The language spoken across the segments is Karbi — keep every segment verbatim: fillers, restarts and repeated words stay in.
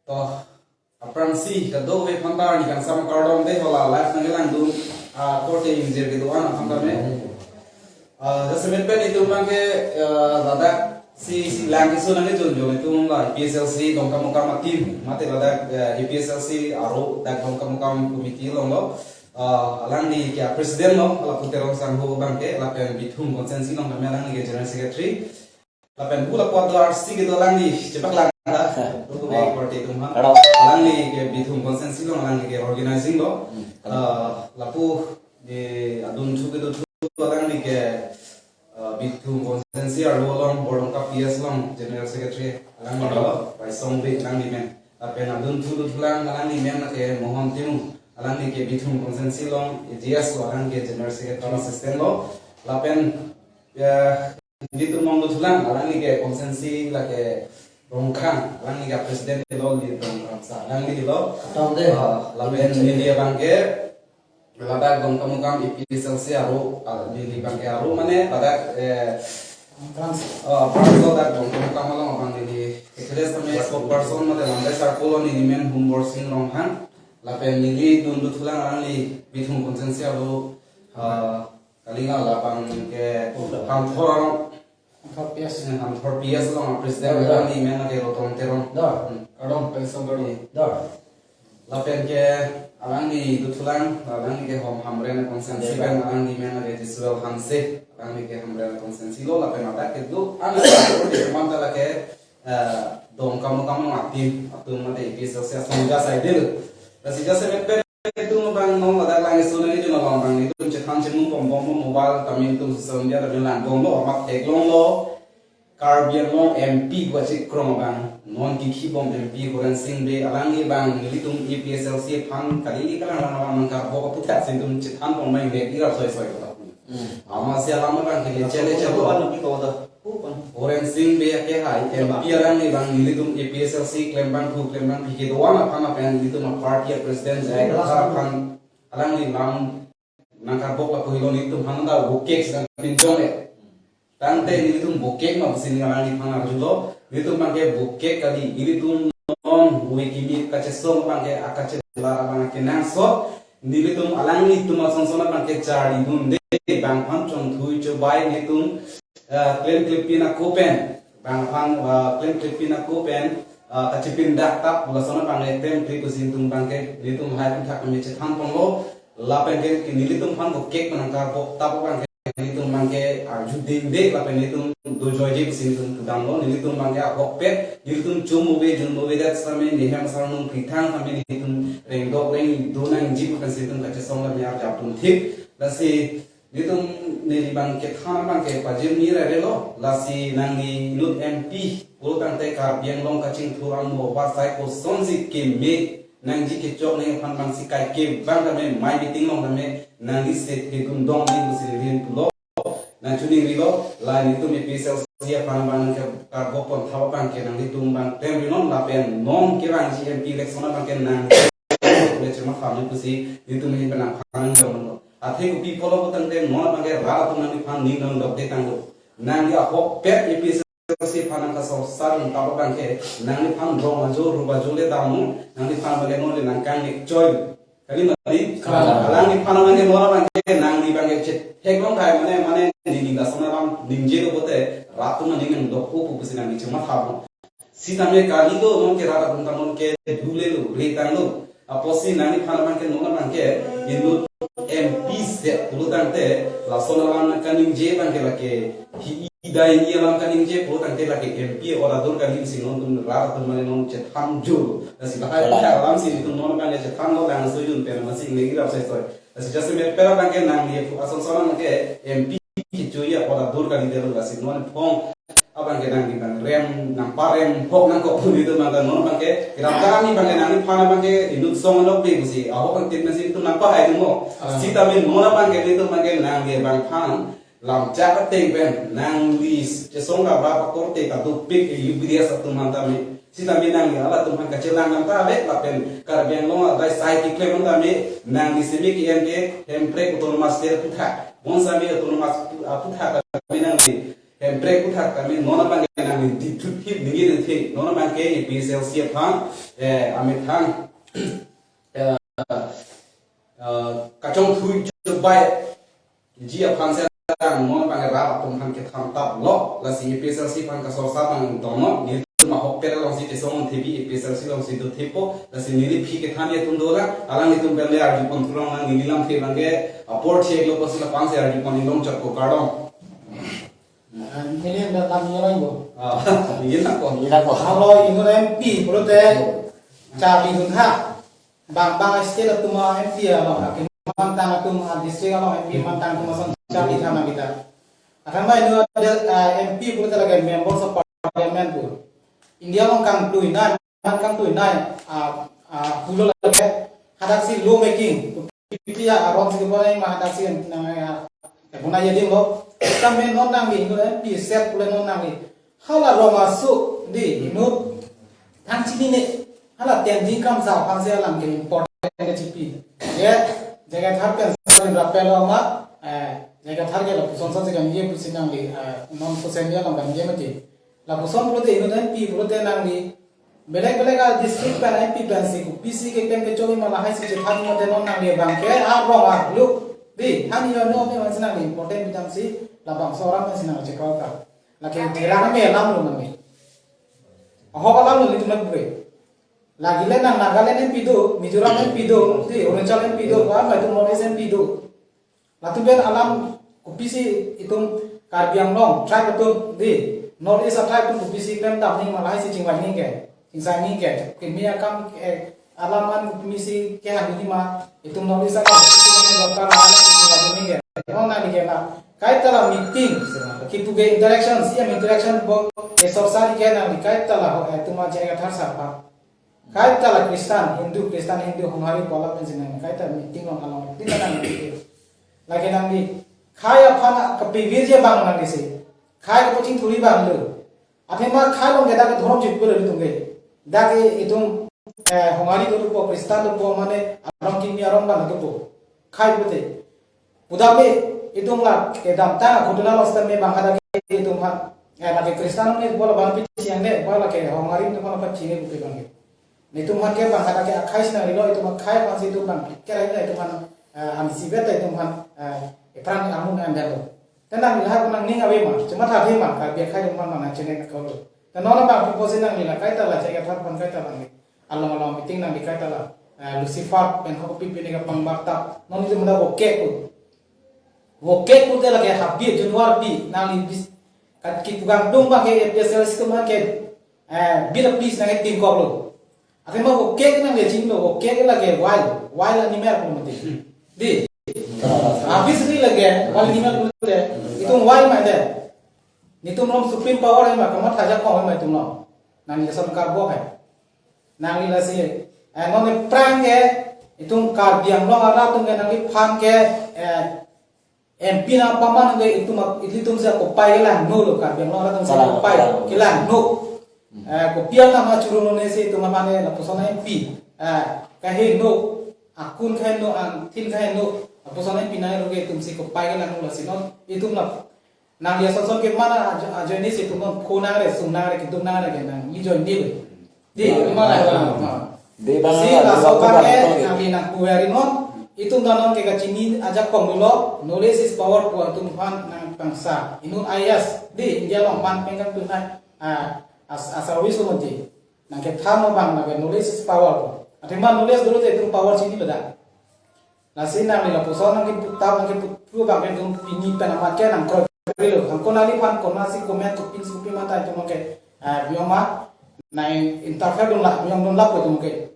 To, aphrangsi kadokave aphan ta arni kangsam kardom de, hala live nangkelangdun akorte ingjir kedo-an aphan tame. Ah, jasemet pen itum abangke, ah, ladak si, si lang keso nangkejun jong itum la A P S L C Dongkamukam a-team, mate ladak, eh, A P S L C aro dak Dongkamukam committee along lo. Ah, alangli ke president lo, lapu Teron Sangho abangke, lapen Bithung constituency along tame alangli ke general secretary. Lapen hu lapu do R C kedo alangli chepaklang ta. Hu ke party atum ha. Kardom. Alangli ke Bithung constituency along alangli ke organizing lo. Hmm. Ah, lapu di adunthu kedo thu alangli ke, ah, Bithung constituency arlo along Bordongka P S along general secretary alangli lo. Kardom. Paisong Bey alangli men. Lapen adunthu dothulang alangli men ke Mohon Timung. Alangli ke Bithung constituency along A G S lo, alangli ke general secretary assistant lo. Lapen, ya, Nelitum mong dothulang, alangli ke constituency lake Rongkhang, alangli ke president lo, Lirong Ramsa, alangli lo. Kardom de. Ah, lapen neli abangke ladak Dongkamukam A P S L C aro, ah, neli abangke aro mane ladak, eh, Trans. Ah, parso dak Dongkamukam along abang neli secretary tame spokesperson mate lamdai sarpo lo, neli men Humborsing Ronghang. Lapen neli dun dothulang alangli Bithung constituency aro, ah, Kali la labang ke Hamthor, Hamthor P S. Eh, Hamthor P S along president. Ya, ya. Alangli men ke Roton Teron. Ya. Hmm. Kardom, Paisong kardom. Ya. Lapen ke alangli dothulang, alangli ke Hom Hamren constituency. Ya, ya. Pen alangli men ke Jisuel Hanse, alangli ke Hamren constituency lo, lapen ladak kedo-an, manta lake, eh, Dongkamukam along a-team atum mate A P S L C asong ja saidil. Lasi jasemet pen itum abang non ladak lang isu nangkejun abang, abang itum chethan chemung bom bom mobile tame itum social media tame lang bom lo, amat theklong lo. Karbi Anglong M P pu kachekroi abang, non kikhi bom M P Horensing Bey, alangli abang nelitum A P S L C aphan kali kali kalang lang abang nangkarbok aputhak si itum chethan bom mai mek ira soi soi kota. Hmm. Amatsi alam abang ke chele chele. Kota, kota, kota. Horensing Bey ke hai, M P alangli abang nelitum A P S L C klembangthu klembangpi kedo-an aphan, aphan nelitum a-party a-president jai, kelas aphan alangli lam nangkarbok lapu helo, nelitum aphan ta bokek si nangpinchong le. Tangte nelitum bokek ma pusi neli alangliphan arjulo, nelitum abangke bokek kali, nelitum non hui kimi kachesong abangke akachelar abang kenangsot, nelitum alanglitum asonson abangke charlidunde, bang aphan chongthui chobai nelitum, eh, klem klepin ako pen, bang aphan, eh, klem klepin ako pen, eh, kachepindak tap, lason abang klem klep pusi nelitum abangke, nelitum lahai aputhak kami chethan ponlo, lapen ke nelitum aphan bokek nangkarbok tap abangke nelitum abangke arjudingde, lapen nelitum dojoije pusi nelitum pudamlo, nelitum abangke ahokpet, nelitum chomove, jun movedet same, nehem asarnung prithang same, nelitum rengdok rengdo nangji pu pensi nelitum kachesong kami arjap tum thip, lasi nelitum neli abangke than abangke pajirni rarelo, lasi nangli inut M P, pulo tangte Karbi Anglong kachingthur amo, varsai kosonsi keme, nangji kechok nangji aphan abangsi kaike abang tame, mai meeting along tame, nangli set kedun dong di pusi neli pulo. Nangchoningrilo, la nelitum A P S L C aphan abang nangkarbok pon thap abangke nanglitum abang klemri non, lapen non kevangji M P election abangke nang le chematha nang pusi nelitum ahin pen nangphan nangdamlo. Athe kopi pulo pu tangte non abangke rat atum nangliphan ning nangdokde tanglo. Nangli ahokpet A P S L C aphan nangkasorsar nang tap abangke, nangliphan rong ajo, rup ajo le damnon, nangliphan abangke non le nangkangnek choi. Kali mati? Kali. Alangliphan abangke non abangke, nangli abangke chet theklong kai mane, mane neli lason alam ningjelo pote, rat atum aning nangdokpo pu pusi nangli chematha bom. Sitame kali do, non ke rat atum ta non ke dule lo, re tanglo. Apotsi nangliphan abangke non abangke inut M P set pulo tangte, lason alam nangkaningje abangke lake hi idai ni alam kaningje pulo tangte lake M P orador kaningje si nontum rat atum mane non chethanjul. Lasi lahai, kalam si nelitum non abangke chethanlo, lang sojun pen amatsi ingnei rap soi soi. Lasi jasemet pen abangke nangli asonson abangke M P kecho-i orador kaningje lo, lasi non phong abangke nangli abang rem, nangparem hok nangkok pu nelitum abang non abangke kedam kami abangke nangliphan abangke inut song anokbe pusi ahok angtin pensi nelitum nangpahai dunglo. Ah. Sitame non abangke nelitum abangke nangli abangphan lamchak ateng pen nangli chesong ra ra pakorte kadopik U B D S atum aphan tame. Sitame nangli halatum aphan kachelang nang ta ave, lapen Karbi Anglong adai sai keklem aphan tame, nangli semi ke-en ke Hemprek Autonomous State aputhak, bonsami Autonomous aputhak tame nangli Hemprek aputhak kami non abang ke nangli dithut thip ningje nangthe, non abang ke A P H L C aphan, eh, amethang, eh, eh, kachongthui chubai ji aphan si lang non abang ke rat atum aphan kethan tap lo, lasi A P H L C aphan kasorsa abang dono, nelitum ahokpet alongsi chesong thebi, A P H L C alongsi do thepo, lasi neli aphi kethan atum dolang, alanglitum pen le arjupon thulong lang, neli lamthe abang ke apor chek lo pusi lapangsi arjupon inglong chot ko kardom. Ah, neli dak lam ningje lang bo. Ah, ningje lang ko. Ningje lang ko. Halo inut M P pulote charlidun tha. Bang bang state atum a-M P along, mantang atum a-district along M P mantang atum ason charli tha nang kita. Athema inut, ah, M P pulote lake members of parliament pu. India along kangtui nai, man kangtui nai, ah, ah, pulo lake, hadaksi law making. P P ya aron si kebonai ma hadaksi nang ya, ya bonai ya ding lo. Kami non nangli inut M P set pule non nangli. Hala rong asu di inut thang chinine. Hala Tenzing Kamsa aphan si alam ke important ke chipi. Ya, J I Kathar pen sa rapel ma, eh, J I Kathar ke lapuson sa si kan ye pusi nangli, eh, non pusen ya lang kan ye mati. Lapuson pulote inut M P pulote nangli belek belek a-district pen M P pensi kopisi keklem kechobi ma lahai si chethan mate non nangli abang ke arong arlu. Di, hani yo no me mansi nangli important bidang si labangso aram si nang chekau ka. Lake therang me alam lo nangli. Ahok alam lo nelitum bue. Lake le nang Nagaland M P do, Mizoram M P do, di Arunachal M P do, ba ma itum North East M P do. Latum pen alam kopisi itum Karbi Anglong tribe atum di North East a-tribe atum kopisi klemdam ning ma lahai si chingvai ning ke, chingsai ning ke. Kimi akam, eh, alam an kopisi kehang ning ma itum North East akam kopisi ning dorkar ma lahai si chingvai ning ke. Mo nangli ke na kaita la meeting, kipu ke interaction, C M interaction bo ke sorsa di ke nangli kaita la ho, eh, itum a-J I Kathar sa pa. Kaita la Christian, Hindu, Christian, Hindu, Honghari, Pola pensi nang, kaita meeting along along, di nang meeting. Lake nangli, khai aphan kapivirji abang nangli si. Khai kapachingthurji abang lo. Athema khai along ke dak dhorom chipur lo tum ke. Dak itum, eh, Honghari dopo, Christian dopo, mane arong kimi arong abang dopo. Khai pute. Pudam me itum la kedamtang akhutuna lo sita me bang hadak itum aphan. Eh, lake Christian ne bola bang pichiang ne, bola ke Honghari itum aphan pachine buke bang ke. Itum aphan ke bang hadak ke akhai si nangrilo, itum akhai aphan si itum bang. Kera ina itum aphan, eh, amsi beta itum aphan, eh, epran amun andalo. Tenang lahai nangning ave ma, cuma tha ave ma, Karbi akhai itum aphan mana chine na kau lo. Tenang bang pipo si nangli la kaita la J I Kathar aphan kaita bang. Along along meeting nangli kaita la, eh, Lucifer pen ho pipi ne kapangbarta. Non itum da vokek pu. Vokek pute lake habit, January pi, nangli bis, kat kipu kangtung abang ke A P H L C atum ke, eh, bit a please nangke tingkok lo. Athema vokek nangli chini lo, vokek lake wild, wild animal pu mati. Di. Habit si lake, wild animal pute, itum wild ma de. Nelitum rom supreme power ma, kamatha ajakong ma itum lo. Nangli lason karbo hai. Nangli lasi, eh, non aphrang ke, itum Karbi Anglong arat atum ke nangliphan ke, eh, M P nangpaman ke itum ap-, ilitum si kopai kelangno lo, Karbi Anglong arat atum si Salah, kopai salah. Kelangno. Hmm. Eh, kopi anam ma churun ne si itum aphan ke lapuson M P. Eh, kaheno, akun kaheno, angthin kaheno, lapuson M P nanglo ke itum si kopai kelangno lasi non, itum la Nangli ason son ke mana ajo-, ajoine si itum non pho nangre, sung nangre, keduk nangre ke nangli joine lo. Di, di mana ya? Di bang si la, laso di bang ke, di nangli nangpu ari non, itum danon ke kachini ajakong dolo, knowledge is power pu itum aphan nangpangsa. Inut I A S, di India along man pengkang tunai, ah, as, as service lo mati. Nangkethan lo bang, nangke knowledge is power. Athema knowledge dolo te itum power chini beda. Lasi nangli lapuson nangkiputap nangkiputhu abang ke itum pini pen amat ke nangkroi lo. Hangko nangliphan konatsi comment kopin si kopi mata itum ke, ah, biong ma, nang interfere dun la, biong dun la itum ke.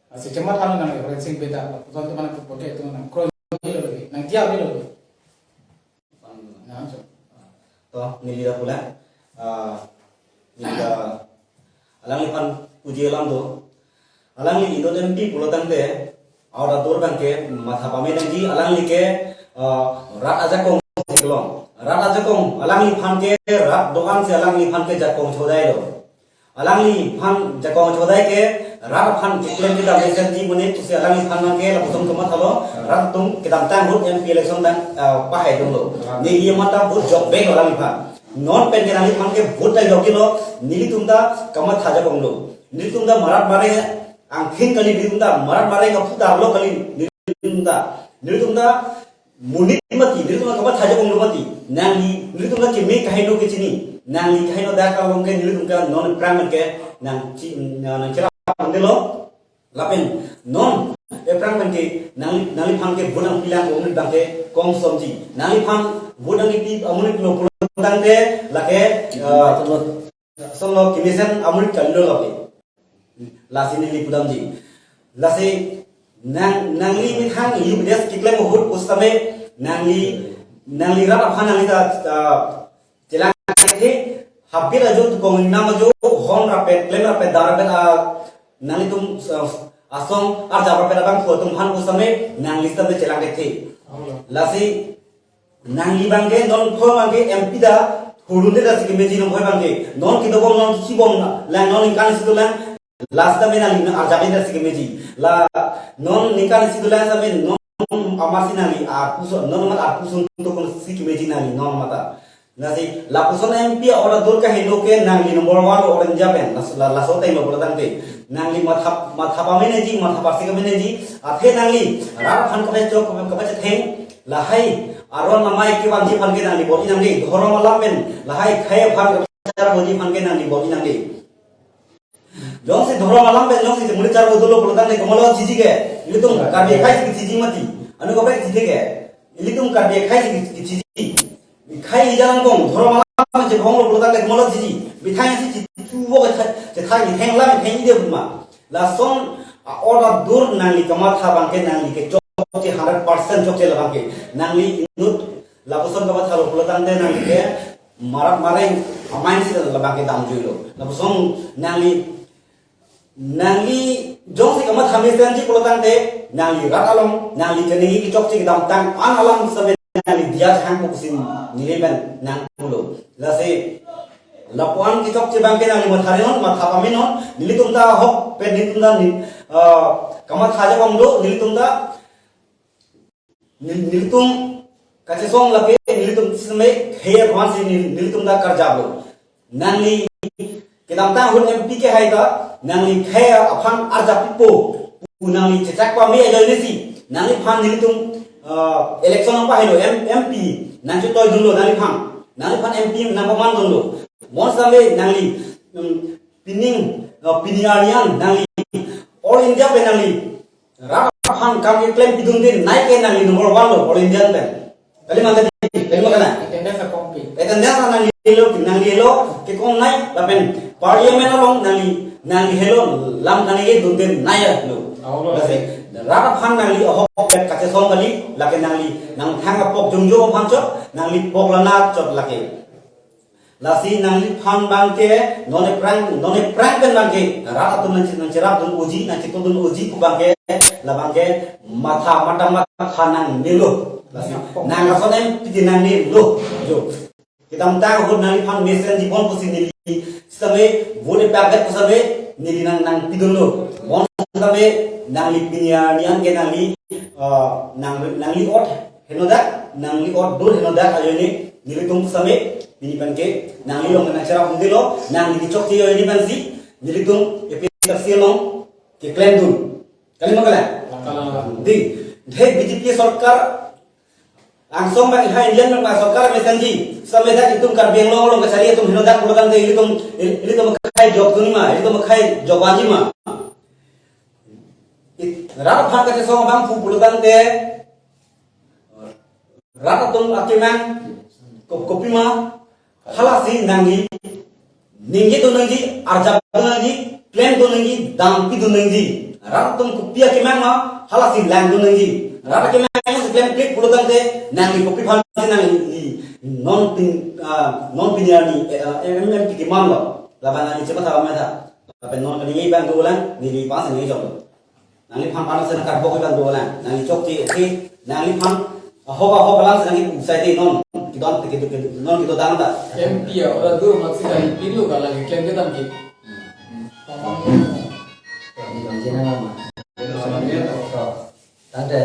Lasi chematha lo nangli, Horensing Bey ta, lapuson itum nangkiputap ke itum nangkroi lo, nangdiya lo. Nang, so. To, neli dak pulang. Ah, neli dak alangliphan puji alam do. Alangli inut M P pulo tangte, aura dur bangke matha pame nangji, alangli ke, ah, rat ajakong kelong. Rat ajakong, alangliphan ke rat doan si alangliphan ke jakong chodai lo. Alangliphan jakong chodai ke, rat aphan keklem kedam esenji mune pusi alangliphan nangke lapuson komat halo, rat atum kedamtang ahut M P election tang, ah, pahai dunglo. Neli mata vote jok bek alangliphan. Non pen ke nangliphan ke vote dai logilo, nelitum ta kamatha ajabom lo. Nelitum ta marat mare angthin kali, nelitum ta marat mare kaphutar lo kali, nelitum ta. Nelitum ta monit mati, nelitum ta kamatha ajabom lo mati. Nangli, nelitum ta keme kaheno kechini. Nangli kaheno dak along ke nelitum ta non aphrang ke nangchi, nang, nangcherap delo. Lapen non aphrang pen ke nang, nangliphan ke vote nangpi lang amonit abang ke kongsomji. Nangliphan vote nangpi amonit lo pulo tangte lake, eh, solo kemesen amonit kalilo lake. Lasi neli pudamji. Lasi nang, nangli methang U P D S keklem ahut pusitame nangli, nangli rat aphan nangli ta, ah, chelang kethe, habit ajo, tukong ingnam ajo, hon rapet, klem rapet, dam rapet, ah, nanglitum, ah, asong arjap rapet abangphu atum aphan pusitame nangli sitame chelang kethe. Lasi nangli abang ke non pho abang ke M P ta hurun de ta si kemeji, non pho abang ke non kedobom, non kibom lang, non ningkan isi dolang, last time nangli non arjap de ta si kemeji. La non ningkan isi dolang sitame non amatsi nangli arpuson, non amat arpuson to kon si kemeji nangli non mata. Lasi lapuson M P a-ora dur kaheno ke nangli number one lo All India pen. Las-, la-, laso time lo pulo tangte nangli matha, matha pameneji, matha parsi kameneji. Athe nangli rat aphan kapachok, kapachetheng, lahai aron amei kevanji aphan ke nangli bor-i nangde. Dhorom alam pen lahai khei aphan kapachar boji aphan ke nangli bor-i nangde. Jongsi dhorom alam pen jongsi monit charbo dolo pulo tangte komatlo chiji ke? Ilitum Karbi akhei si chiji mati. Anu kaprek chiji ke? Ilitum Karbi akhei si chiji. Khei ijang kong dhorom alam pen chebong lo pulo tangte komatlo chiji. Methang si chitu bo ke thai, chethai methang lam methang ide ma. Lason a-ora dur nangli kamatha abang ke nangli kechokche hundred percent chokche labang ke. Nangli inut lapuson kamatha lo pulo tangte nangli ke marat mareng amei si labang ke damjuilo. Lapuson nangli, nangli jongsi kamatha mesenji pulo tangte nangli rat along, nangli keningje kechokche kedamtang an alam sitame nangli diya jahang pusi neli pen nangpulo. Lasi lapu-an kechokche abang ke nangli matha ri non, matha pame non, nelitum ta ahok pen nelitum ta ni, ah, kamatha ajabom do, nelitum ta Nel-, nelitum kachesong lake nelitum sitame khei aphan si nel-, nelitum ta karjap lo. Nangli kedamtang ahut M P kehai ta nangli khei aphan arjap pipo pu nangli chechak pame ajoine si nangliphan nelitum, ah, election nangpahelo M-, M P nangchotoi dunlo nangliphan. Nangliphan M P nangpaman dunlo. Bonsitame nangli, um, pining, ah, pini arni an nangli All India pen nangli rat aphan kam keklem pidunde nai ke nangli number one lo All India pen. Kali mate di, kali ma kana? Attendance akongpi. Attendance nangli lo, nangli lo, kekong nai, lapen parliament along nangli, nangli helo lam kaningje dunde nai lo. Alo. Lasi rat aphan nangli ahok kachesong kali, lake nangli nangthang apok jongjong aphan chot, nangli pok lana chot lake. Lasi nangliphan abang ke, non aphrang, non aphrang pen abang ke, rat atum nangche-, nangcherap dun uji, nangchetu dun uji pu abang ke, labang ke, matha, matha, matha nangnelo. Lasi, nang lason M P ti nangnelo. Jo. Kedamtang ahut nangliphan mesenji bom pusi neli, sitame, vote paket pu sitame, neli nang, nangpidunlo. Bonsitame, nangli pini arni an ke nangli, ah, nang, nangli ot henodak, nangli ot dur henodak ajoine, nelitum sitame, pini pen ke, nangli along nangcherap umdelo, nangli kechokche ajoine pensi, nelitum A P H L C along keklem dun. Kali ma kali? Kali. Di, the B J P sorkar, angsong bang ha Indian bang sorkar mesenji, sitame dak itum Karbi Anglong along kachari atum henodak pulo tangte, ilitum, ilitum khei jok dunji ma, ilitum khei jok vanji ma. It-, rat aphan kachesong abangphu pulo tangte, rat atum akemang ko-, kopima, halasi nangli ningje dun nangji, arjap dun nangji, klem dun nangji, dampi dun nangji. Rat atum kopi akemang ma, halasi lang dun nangji. Rat akemang si klem klik pulo tangte, nangli kopi aphan si nangli non pin, ah, non pini arni, eh, ah, M M P keman lo. Laban nangli chematha pame tha. Lapen non kaningje abang dolang, neli pang si ningje jok. Nangliphan pano sena karbok iban dolang. Nangli chokche, oke. Nangliphan ahok ahok alam si nangli pusai de non. Kedon, kedon, kedon, non kedodang ta. M P a-ora dur amat si nangli pilo kalang keklem kedam ke. Tangte.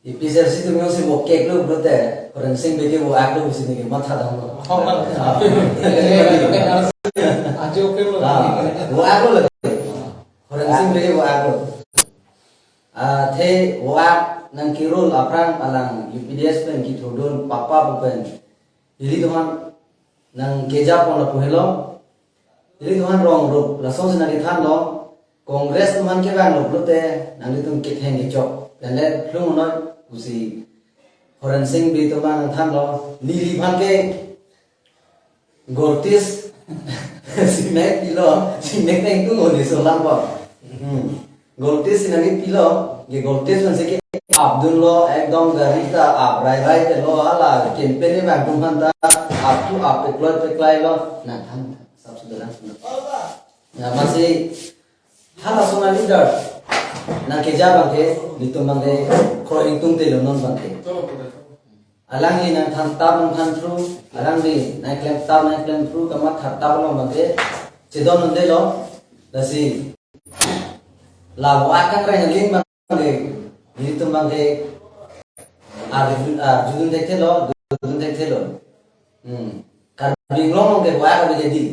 APHLC atum jongsi vo keklo pulote, Horensing Bey ke vo aklo pusi neli matha damlo. Oh, ah. Ah, vo aklo le. Horensing Bey ke vo aklo. Ah, athe vo ak nangkerol aphrang alang UPDS pen kithurdun papa pu pen. Ili tuhan nangkeja pon lapu helo. Ili tuhan rong rup, lasonsi nangkethanlo. Congress tuhan kevanglo pulote, nanglitum ketheng kechok. Pen le lhung noi pusi Horensing Bey tuhan nangthanlo. Neli aphan ke Goltis sinek pilo, sinek neng tu ngoni solang po. Hmm. Goltis si nangkepilo, ke Goltis pensi ke-ap dunlo, ekdom gari ta ap rai rai te lo, hala campaign ni bang tum han ta ap tu ap pekloi peklai lo, nangthan, sab sudah nangthan. Ya, amatsi, hala sona leader, nangkeja abang ke, nelitum abang ke, kroi ingtungte lo non abang ke. Alangli nangthan tap nangthan thru, alangli nangklem tap nangklem thru, kamatha tap along abang ke, chedon un-edetlo, lasi, la vo ak kangreng aling abang ke, nelitum abang ke, arju, arjudun thekthe lo, dun thekthe lo. Hmm. Karbi Anglong ke vo ak ave jadi.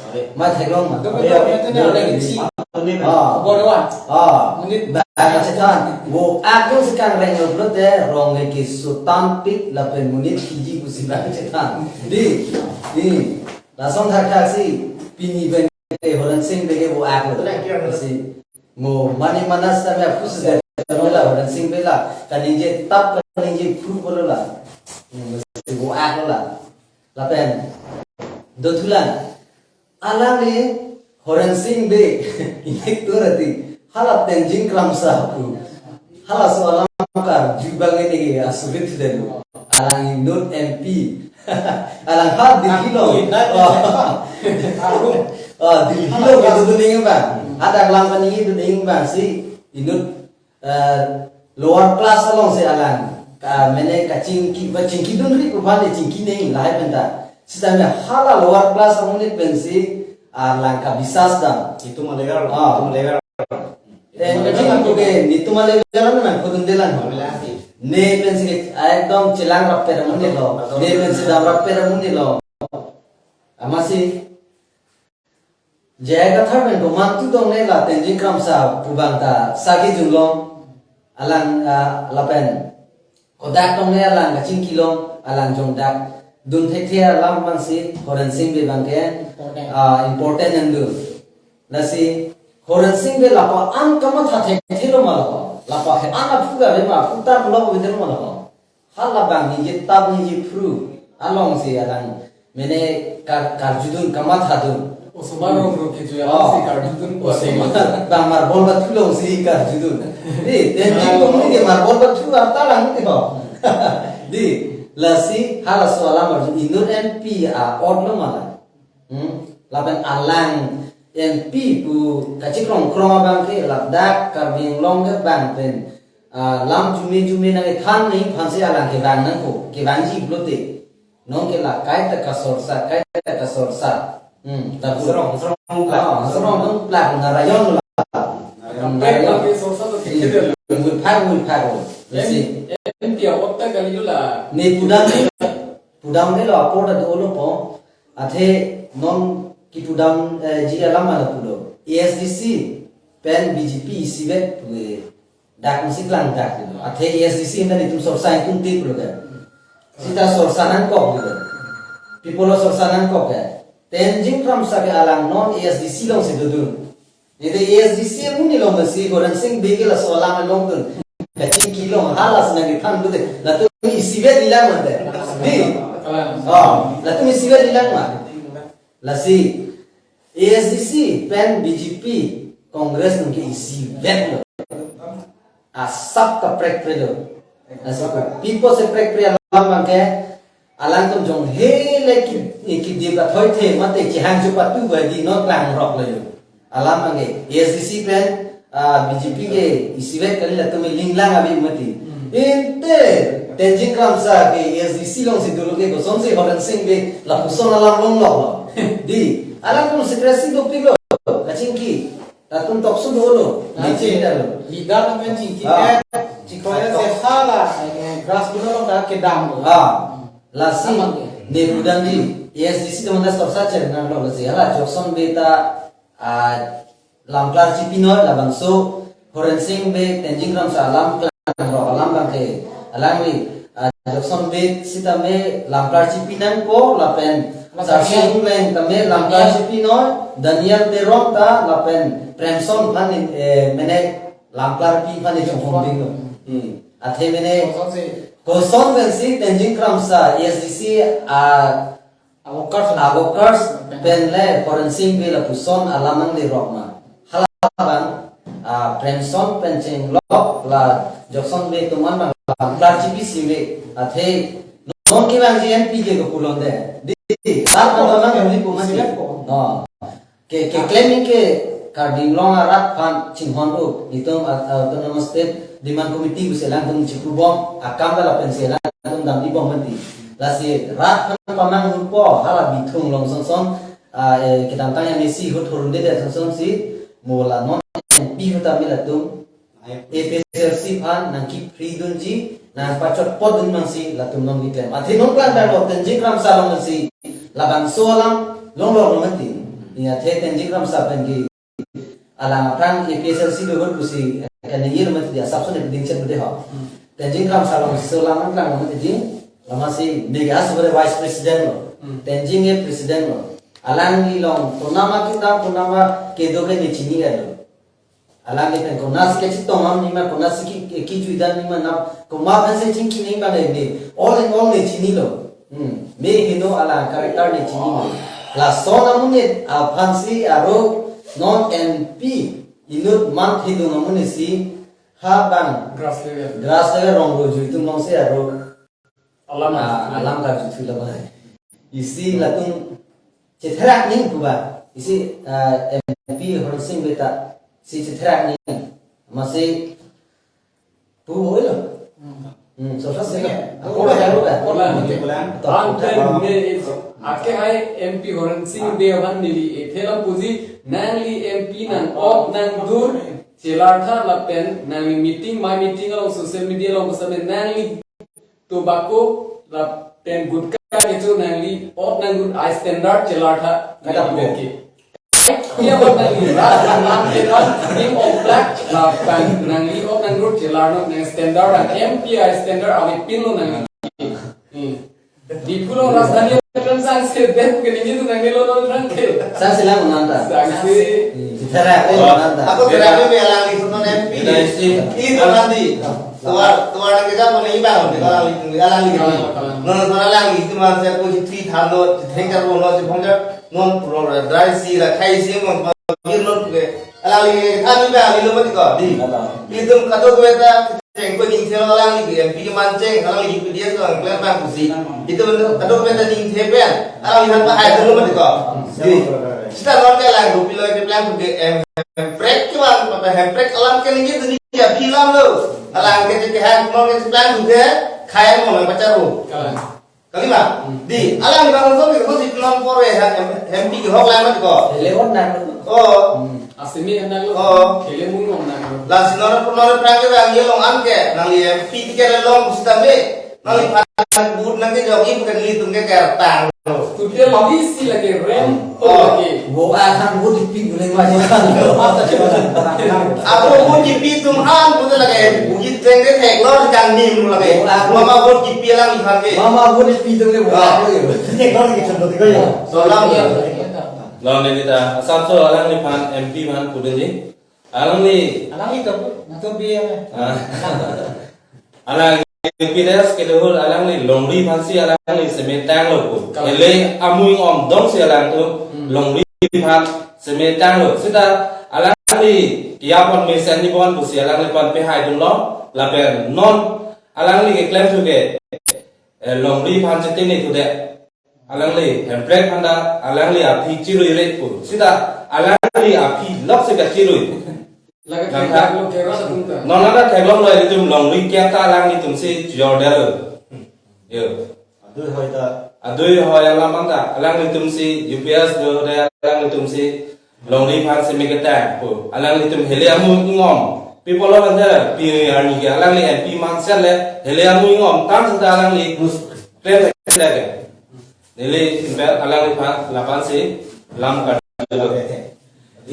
Ave. Ma theklong ma. Ave, ave, ave. Ah. Vo ak. Ah. Monit. Ba, ba, chethan. Vo ak jongsi kangreng lo pulote, rong le keso tampik lapen monit kiji pusi ba chethan. Dei. Dei. Lason thakthak si pini pen ke Horensing Bey ke vo ak lo. Lasi mo mane mana sitame aphu si de la Horensing Bey la kaningje tap kaningje phru pulo la. Hmm, lasi vo ak lo la. Lapen dothulang. Alangli Horensing Bey ingnek tu rati. Hala Tenzing Kramsa pu. Halaso alam karju abang ini ke asurit den. Alang inut MP. Alang ha Delhi lo. Ah, Delhi lo kedodun abang. Hadak lang paningje dun abang si inut eh, lower class alongsi alang, ka, mene kachingki, ba chingkidunri pu aphan le chingki neng lahai penta. Sitame hala lower class amonit pensi alang kabisas dam. Itum alegar, ah, itum alegar. Eh, itum alegar. Itum alegar nang kudun delang. Ne pensi ke, ah, ekdom chelang rapet amonit lo. Ne pensi dam rapet amonit lo. Amatsi J I Kathar pen komantu tong ne la Tenzing Kramsa pu abang ta sagi junglong alang, ah, lapen kodak tong ne alang kachingkilong alang jongdak dun thekthe alam abang si Horensing Bey abang ke, important, ah, important nangdun. Lasi Horensing Bey lapu-an kamatha thekthe lo ma lo. Lapu-an aphu ga ave ma, aphu tam lo ave ma lo. Hala abang ningje tap ningje phru alongsi alang mene kar-, karjudun kamathadun. Osomar rong rong kejuya, oh, si karjudun. Osomar bang marbol bathu alongsi karjudun. Dei, Tenzing Kramsa ke marbol bathu arta lang dei ho. Dei, lasi halaso alam arju inut MP a-ot lo ma la. Hmm? Lapen alang MP pu kachikrong krong abang ke ladak Karbi Anglong ke bang pen, ah, lam jume jume nangkethan nangji aphansi alang kevang nangkok, kevangji pulote. Non ke la kaita kasorsa, kaita kasorsa. Hmm, ta pu. Serong, serong, ah, serong dong plak Narayan la. Narayan. Kaprek lagi sorsa to. Hmm. Mui phak, mui phak. Lasi. M-, M P a-ot ta kali la. Ne pudam ni, pudam ni lo apor ta dolo po. Athe non kipudam, eh, ji alam mana pulo. ASDC pen BJP isivet pu ke dak musi klangdak dolo. Athe ASDC pen itum sorsa itum tip lo kan. Sita sorsa nangkok dolo. People sorsa nangkok kan. Tenzing Kramsa ke alang non ASDC alongsi dodun. Nede ASDC amonit along si Horensing Bey ke laso alam along dun. Kachingkilong halas nangkethan dute. Latum isivet ilang mate. Dei. Oh, latum isivet ilang ma. Lasi ASDC pen BJP Congress nung ke isivet lo. Asap kaprek pre lo. Asap ka. Pipo si prek pre alam abang ke, alangtum jong hele ki, ki di ka thoi the mate chihang chupa tu ba dei non klangrok lo yo. Alam abang ke, ASDC pen, ah, BJP ke isivet kali latum linglang abi mati. Hmm. Inte, Tenzing Kramsa ke ASDC alongsi dolo ke kosonsi Horensing Bey lapuson alam longlok lo. Dei, alangtum secrecy dopik lo, kachingki. Latum tokso dolo. Nanti, dei, chingki lo. Leader atum kan chingki, ah, kan, chingki Saya sesala, eh, grass guna lo ta kedam lo. Ah, lasi, Amat ya. Ne pudamji, A S D C teman ta sorsa cer nang lo lasi, hala Jokson Bey ta, ah, lamklar chipinoi, labangso Horensing Bey, Tenzing Kramsa alam klang ro alam bangke, alangli, ah, Jokson Bey sitame lamklar chipi nangpo, lapen Mas Sarsing Daniel. Leng tame lamklar Daniel. Chipinoi, Daniel Terong ta, lapen Premson phan, eh, mene lamklar pi phan ni chongkong ding lo. Hmm. Athe mene Koson si. Koson pensi Tenzing Kramsa, A S D C, ah, Workers. Ah, workers pen le Horensing Bey lapuson alam nangle rok ma. Hala abang, ah, Premson pen chenglok la Jokson Bey atum an bang lamklar chipi si me. Athe non kevangji M P ke ko pulote. Di, rat abang abang ni pu mati. Oh. Ke, keklem ke Karbi Anglong arat aphan chinghon u, itum, ah, Autonomous State Demand Committee pusi alangtum chipubom, akam ta lapensi alangtum damdibom mati. Lasi rat aphan pamanghupo, hala Bithung along sonson, ah, eh, kedamtang M A C ahut thurunde det sonsonsi, mo la non M P ahut ta me latum, A P H L C aphan nangkepridunji, nangpachotpotdun masi latum non keklem. Athe non klang pen lo Tenzing Kramsa along si labangso alam longlo lo mati. Ya, athe Tenzing Kramsa pen ke alang aphrang A P H L C do ahut pusi kaningje lo mati, asapso ne dingchet mati ho. Hmm. Tenzing Kramsa along si alam klang lo mati ding. Lama si mega sebagai vice president lo. Hmm. Tenzing e president lo. Alangli along konama kita konama kedo ke ne chini lo. Alangli pen konatsi kachetong am nima, konatsi ke, ke, kejui dam nima, na komat pensi chingki nima le me. All in all ne chinilo. Hmm. Me heno alang character ne chinilo. Lason amonit aphansi aro non M P inut man thidung amonit si ha bang Grass level. Grass level rong rojui atum alongsi aro Alam ah, karjuthu. Alam karjuthu lo bang. Isi latum chetherak ning pu ba. Isi, ah, M P Horensing Bey ta si chetherak ning. Masi pu hoi lo. Hmm. Hmm, so sa se lo. Iya. Ako ba, ako ba. Ako ba. Ako ba. Ang pen ne is, ake hai M P Horensing Bey aphan neli ethe lam puji, nangli M P nang-ok nangdur chelartha lapen nangli meeting, my meeting along social media along bosame nangli tobacco lapen gutka kecho nangli-ok nangdur a standard chelartha. Kada nangli po. Ke. Iya, ok nangli. Rat nang kedan ning ok black lapen nangli-ok nangdur chelarno nang standard, M P a standard avepinlo nangli. Hmm. Diphu along Rajdhani Express sangse det ke ningje tu nangnelo non rang ke. Sangse lang un'an ta. Sangse. Hmm, chetherak, eh, un'an ta. Ako chetherak me alangli sunnon M P. Beda isi. Itu nanti. Tuar, tuar nang kita mana ibang, kita alangli, alangli. Kalang, kalang. Non tuar alangli itu masa aku si three thousand, three thousand, non pro dry si la khai si mon pagir non ke. Alangli kami ba alilo mati ko di. Kalang. Itum kadokave ta cheng ko ningthelo alangli ke M P ke mancheng, alangli U P D S lo klem bang pusi. Itum kadokave ta ningthe pen alangli han pahai dolo mati ko. Di. Sita non ke alang dopilo ke plan ke em, hemprek ke bang, apa hemprek alam ke ningje tu ni ya bilang lo. Alang ke ke han non ke plan ke khai mo lang pacharu. Kalang. Kalima, hmm, di, alangli bang so ke hosi non pore ha, M-, M P ke hok lang mati ko. Lewat nang. Oh. Hmm. Asimi nang lo. Oh. Kele mun nang lo. Lasi non, non prang ke bang ye long an ke, nangli M P ticket long sitame, nangli pan but nang ke jok ibu ke nelitum ke kertang lo. Tu dia lagi si lagi rem. Oh. Lagi. Bo a thang bo di pi guleng ma jok. Abo bo di pi atum han bo lagi. Bo di teng de thek lor jang nim lagi. Bo a. Mama bo di pi alangli han ke. Mama bo di pi atum le bo a. Ah. Thek lor ke chon do ko yo. Salam. Iya. Lawan ini ta, Assam so alangliphan M P aphan pudunji. Alangli. Alangli to, nato B M. Ah. Alangli P D S ke dahul alangli longri aphansi alangli semetang lo pu. Kalang. Ele amui om dong si alangtum, hmm, longri aphan semetang lo. Sita alangli kiapon mesen ni bon pusi alangliphan pehai dunlo, lapen non alangli keklem thu ke, eh, longri aphan cheting ni thu de. Alangli hemprek aphan ta, alangli aphi chirui re pu. Sita alangli aphi lok si kachirui. Laga Nang theklong ta. Lo kera sa tum ta. Non nang theklong lo itum longri kiat ta alanglitum si jordel. Yo. Adui hoi ta. Adui hoi alam ta. Alanglitum si U P S do de alanglitum si longri aphan seme ketang pu. Alanglitum hele amu ingom. Pi pulo tangte, pi arni ke alangli M P manset le, hele amu ingom tan seta alangli klem tangte ke. Neli impel alangliphan lapusi lam karjulo.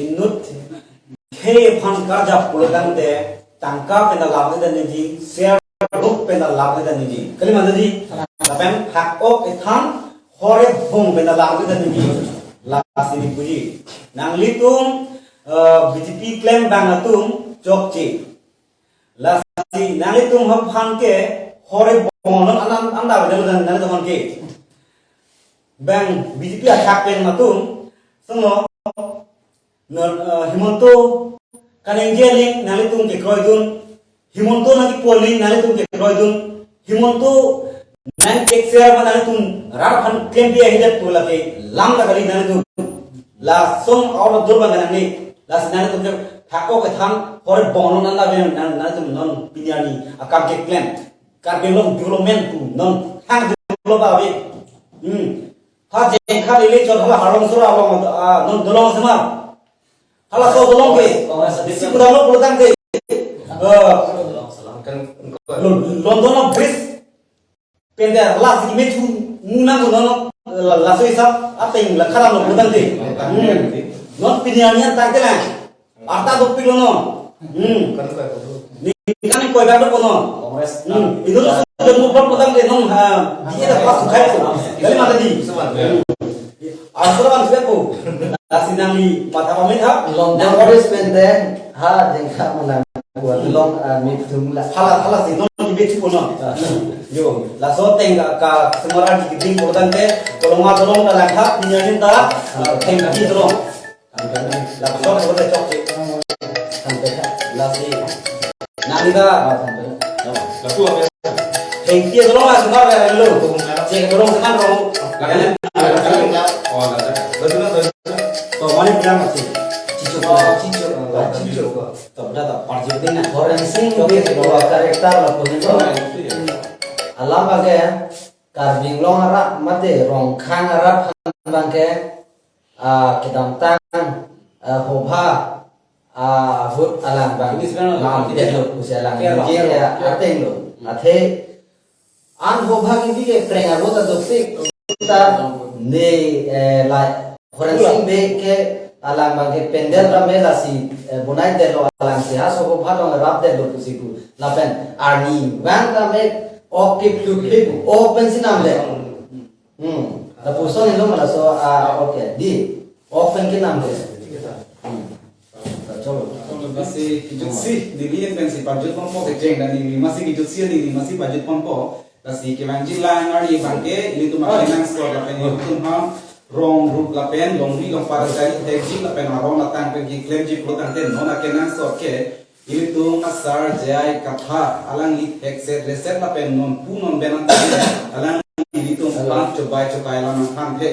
Inut khei aphan karjap pulo tangte, tangka pen ta lam nangji, share group pen ta lam nangji. Kali ma tangji? Lapen hak ok ethan hore bong pen ta lam nangji. Lasi neli puji. Nanglitum, eh, B J P klem abang atum chokche. Lasi nanglitum aphan ke hore bong non an an an da beda nanglitum aphan ke. Bang B J P athak pen atum, songlo, non, eh, Himanta kaningje aling nanglitum kekroidun, Himanta nangkipu aling nanglitum kekroidun, Himanta nangkekser ma nanglitum rat aphan klempi ahidet pu lake lam ta kali nanglitum. Lason out of door bang nangne. Lasi nanglitum ke hak ok ethan hore bong non an da beda nang nanglitum non pini arni akam keklem. Karbi Anglong development pu non hang develop ave. Hmm. Ha jengkha lele chot hala harong sura along, ah, non dolong semar. Halaso dolong ke. Congress, Congress. Si kudam lo pulo tangte. Eh, Lon-, London of Greece. Pen ta lasi me chu ngunang ko non, la, laso hisap ateng la khara lo pulo tangte. Hmm. Non pini arni an tangte lang. Arta dopik lo non. Hmm. Ningkan koi bak dopik non. Congress. Hmm. Inut lo sudah move on pulo tangte non, ha, dia dah pas sukai ko. Kali ma tangji? Hmm. Asal kan sudah ko. Lasi nangli matha pamit ha. London Congress pen te ha jengkha manang buat long, ah, mit thum la. Hala, halasi non ni bit ko non. Yo, laso teng ka, ka semar an kiting pulo tangte, kolonga dolong ta langkha, pini arni ta, ah, teng ki dolong. Laso ko ta chokche. Lasi. Nangli ta. Lapu apa? Teng ki dolong la semar ka lo. Che dolong semar rong. To mani bilang masih. Chicho, chicho, chicho. To beda ta parjip ding na. Horensing Bey character lapu ni to. Alam abang ke Karbi Anglong arat mate Rongkhang arat abang ke, ah, kedamtang, ah, hobha, ah, ahut alang abang. Ini sebenarnya Lam nanti dia lo pusi alang. Iya, lo. Iya, iya, ateng lo. Athe an hobha kiti ke preng aro ta dopik ta ne, eh, la Horensing Bey ke alang abang ke pandal tame lasi, eh, bonai detlo, alangsi halaso hobha along rap detlo pusi pu. Lapen arnivang tame ok kiplu kiplu, ok pensi namle. Hmm. Lapuson ilo ma laso, ah, ok di. Ok pen kenamle. Hmm. Cholo. Cholo, lasi kejutsi, neli pensi pajut ponpo, kecheng dan neli masi kejutsi, neli masi pajut ponpo. Lasi kevangji lang arni abang ke, ilitum akenangsot lapen ilitum ha rong rup lapen longri longpat kali thekji lapen arong atang pen keklemji pulo tangte non akenangsot ke, ilitum asar J I Kathar alangli thekset reset lapen non pu non ben an alangli ilitum aphan chobai chokai alam nangthan the.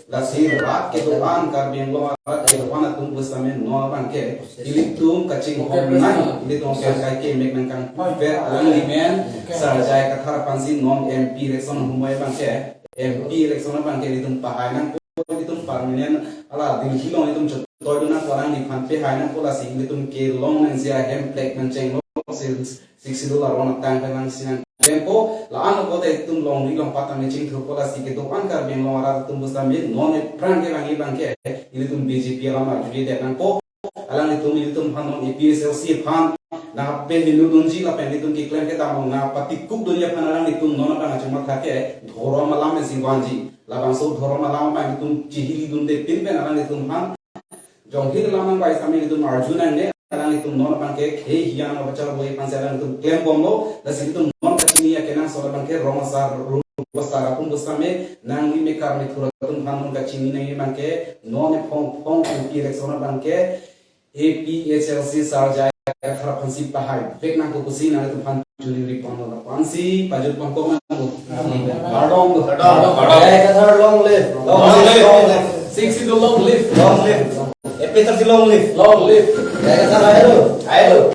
Lasi rat kedo-an Karbi Anglong arat kedo-an atum pusitame non abang ke ilitum kachinghon nang, ilitum sar kai kemek nangkangpet alangli men, sar J I Kathar aphansi non M P election humoi abang ke, M P election abang ke ilitum pahai nangpo, ilitum permanent ala Delhi along ilitum chotoi dun nangpo, alangliphan pehai nangpo, lasi ilitum kelong nangji ahem plek nangchenglo, sils Sixth Schedule arong atang pen nangsi nangklempo, la-an lo kote itum longri longpat tame chingthurpo, lasi kedo-an Karbi Anglong arat atum pusitame non aphrang kevangji abang ke ilitum B J P alam arjujedet nangpo. Alanglitum ilitum aphan non A P H L C aphan nangpamenu dunji lapen ilitum keklem kedam along nangpatikuk dunji aphan alanglitum non abang achumatha ke dhorom alam esi vanji. Labangso dhorom alam abang ilitum chihili dunde pin pen alanglitum aphan jonghil alam nangvai sitame ilitum arju nangne, alanglitum non abang ke khei hiang abachar boi aphansi alanglitum klembomlo, lasi ilitum non kachini akenangsot abang ke rong asar ru asar atum pusitame nangli mekar methur atum aphan non kachini nangji abang ke non ephong phong M P election abang ke A P H L C sar J I Kathar aphansi pahai vek nangpo pusi nanglitum aphan churi ri ponlo, lapu-ansi pajut ponpo ma. Kardom, kardom, kardom. J I Kathar long live. Long live. Long live. Sixth Schedule long live. Long live. A P H L C long live. Long live. J I Kathar aelo. Aelo.